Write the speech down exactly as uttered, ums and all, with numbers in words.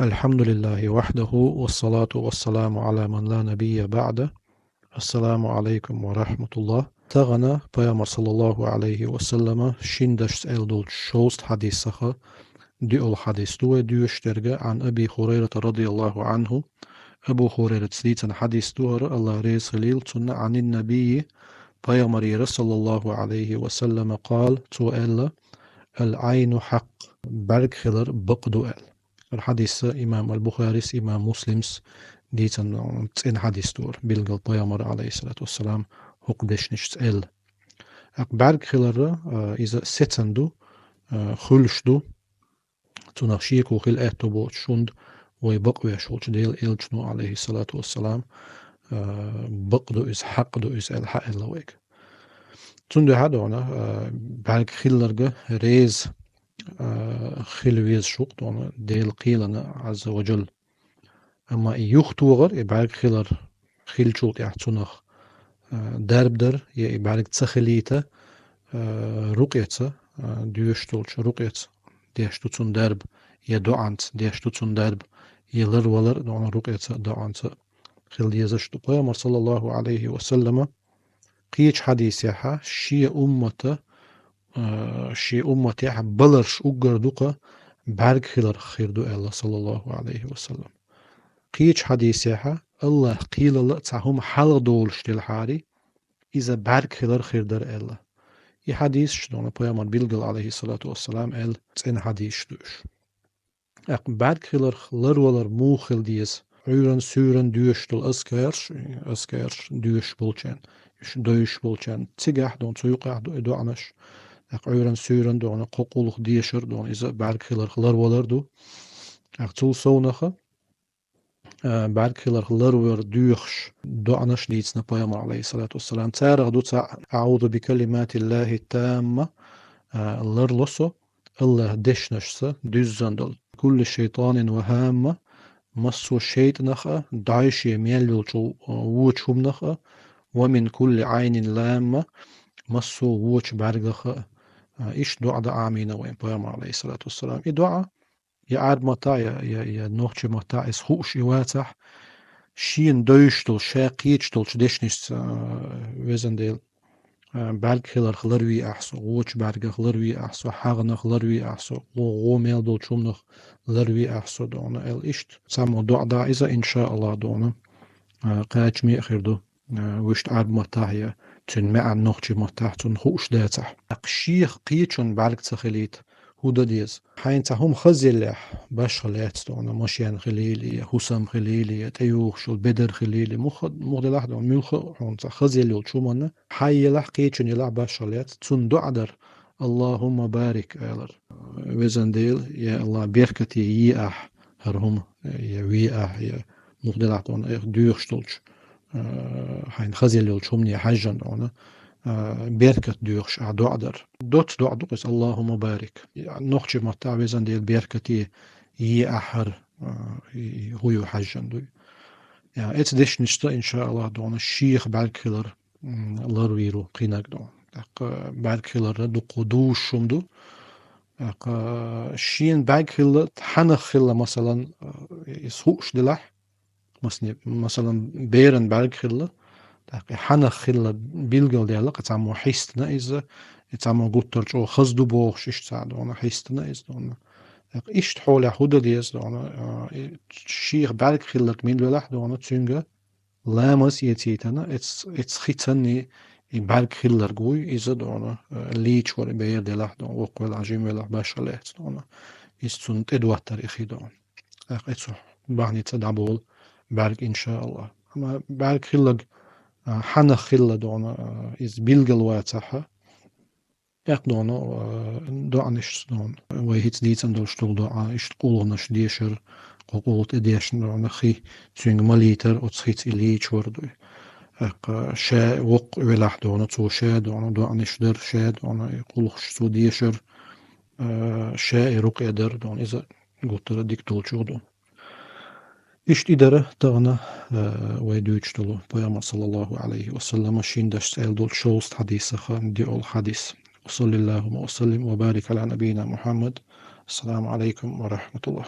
الحمد لله وحده، والصلاة والسلام على من لا نبي بعده. السلام عليكم ورحمة الله. Тахана Пайхамар, саллаллаху алейхи ва саллама, шин дашца аьлла долчу шовзткъа хьадисах диъолгӀа хьадис ду вай доьшуш дерг. عن أبي هريرة رضي الله عنه. Абу Хурайрас дийцина хьадис ду хӀара, АллахӀ реза хуьлийла цунна, عن النبي, Пайхамарера, саллаллаху алейхи ва саллама, قال, цо аьлла: العين حق, бӀаьрг хилар бакъ ду аьлла. ХӀара хьадис имам аль-Бухарис, имам Муслимс дийцина цӀена хьадис ду хӀара, билггал Пайхамара, алейхиссалату вассалам, хӀокху дешнашца аьлла. ТӀаккха бӀаьрг хилар, а, иза сецна ду, а, хуьлуш ду, цунах шеко хила аьтто боцуш, хӀунда вай бакъвеш волчу Делан элчано, алейхиссалату вассалам, а, бакъ ду иза, хьакъ ду иза аьлла хьааьлла вайга. Цундела хьадона, а, бӀаьрг хилларга реза, а, хила везаш ву-кх дона Делан кхелана, Ӏазза ва жалла. Амма и юхатохар, и бӀаьрг хилар хиллачул тӀаьхьа цунах, а, дарба дар, я и бӀаьрг ца хилийта, а, рукъеца, а, доьшуш долчу рукъеца деш ду цунна дарба, я доӀанца деш ду цунна дарба, я ларвалар а дона рукъеца а, доӀанца а хила дезаш ду. Пайхамар, саллаллаху алейхи ва саллама, кхечу хьадисехь шен уммата, а, шен умматехь баларш уггар дукха бӀаьрг хиларх хир ду аьлла, саллаллаху алейхи ва саллам. Кхечу хьадисехь АллахӀа кхелалла а цхьа хӀума хьалха долуш делахьара, иза бӀаьрг хилар хир дара аьлла. И хьадисаш дона Пайхамар билггал, алейхиссалату вассалам, аьлла цӀена хьадисаш ду уьш. ТӀаккха бӀаьрг хиларх ларвалар муха хила деза? Ӏуьйранна, суьйранна доьшуш долу азкарш, азкарш доьшуш болчарна, уьш девзаш болчарна, цигахь дона, цу юкъахь ду и доӀанаш. ТӀаккха Ӏуьйранна, суьйранна дона кхо къулхӀа дешар дона, иза бӀаьрг хиларх ларвалар ду. ТӀаккха цул совнаха, а, бӀаьрг хиларх ларвар доьхуш доӀанаш дийцина Пайхамара, алейхиссалату вассалам. Царах ду цхьаъ: أعوذ بكلمات الله التامة, а, ларло со АллахӀан дешнашца дуьззина долу. كل شيطان وهامة, массо а шайтӀанах а, дӀай шен мел йолчу, а, вочу хӀуманах а, ومن كل عين لامة, массо а вочу бӀаьргах а. А, иштта доӀа дан Ӏамийна вайн Пайхамара, алейхиссалату вассалам. И доӀа я Ӏарб маттахь, я, я, я нохчи маттахь иза хууш и вацахь, шена девзаш долу, ша кхеташ долчу дешнашца, а, везан Дела, а, бӀаьрг хиларх ларве ахь со, вочу бӀаьргах ларве ахь со, хьагӀанах ларве ахь со, гӀо, гӀо мел долчу хӀуманах ларве ахь со, дона аьлла иштта. Цхьаммо доӀа дан иза, иншааллахӀ, дона, а, кхачаме а хир ду. А, вуьшта Ӏарб маттахь я, цуьнан маьӀна нохчи маттахь цунна хууш дацахь. ТӀаккха шех кхечунна бӀаьрг ца хилийта, хӀун дан деза? Хьайна цхьа хӀума хазъеллехь, башха лаьцна дона, машен хилийла, я хӀусам хилийла, я тӀеюхуш йолу бедар хилийла, муха-, муха делахь дона, муьлхха а хьуна цхьа хазъелла йолчу хӀуманна, хьайн елахь, кхечунна елахь, башха лаьцна, цунна доӀа дар: «Аллахумма барик», — алар. Везан Дела, я АллахӀ, беркате е ахь хӀара хӀума, я ве ахь, я муха делахь дона, айхьа доьхуш долчу, а, хьайна хазъелла йолчу хӀумане хьаьжжина дона, а, беркат доьхуш ахь доӀа дар. Доцца доӀа ду-кх иза: «Аллахумма барик». Нохчи маттахь: «Везан Дела, беркате е ахь хӀара», а, и, и хӀу ю хьаьжжина дуй. Я, эцу дешнашца, иншааллахӀ, дона шех бӀаьрг хилар, м, ларвийр ву кхинаг дона. ТӀаккха бӀаьрг хилар дуккха дузуш хӀума ду. ТӀаккха шена бӀаьрг хилла, хьанах хилла, масалан, а, иза хууш делахь, масне-, масалан, беран бӀаьрг хилла, тӀаккха и хьанах хилла билгалдаьлла, кхин цхьаммо хьистина иза, и цхьаммо гуттар чӀогӀа хаза ду бохуш, иштта цхьаъ дона хьистина иза дона. ТӀаккха иштта хьолехь хӀун дан деза дона, а, и шех бӀаьрг хилларг мила велахь дона, цуьнга ламаз эцийтина, эц-, эцу хи цӀанний и бӀаьрг хилларг вуй, иза дона, а, лийча вара бер делахь дона, воккха велахь, жима велахь, башха лаьцна дона. Иза цунна тӀедоттар и хи дона. ТӀаккха эцу бахьаница дӀаболу бӀаьрг, иншааллахӀ. Амма бӀаьрг хилларг, а, хьанах хилла дона, а, иза билгал вацахь, тӀаккха дона, а, доӀанаш дона. Вай хӀинца дийцина долуш долу доӀа, иштта къулгӀанаш дешар, кхо къулгӀа тӀедешна дона хи, цуьнга малийтар, оцу хица и лийча вар дуй. ТӀаккха ша воккха велахь дона, цо ша дона, доӀанаш дар ша дона, и къулгӀаш цо дешар, а, ша и рукъе дар дона, иза гуттара а дика долчух ду. Иштта и дара тахана, а, вай дуьйцуш долу Пайхамар, саллаллаху алейхи ва саллама, шин дашца аьлла долчу шовзткъа хьадисах диъолгӀа хьадис. وصل اللهم وسلم وبارك على نبينا محمد. السلام عليكم ورحمة الله.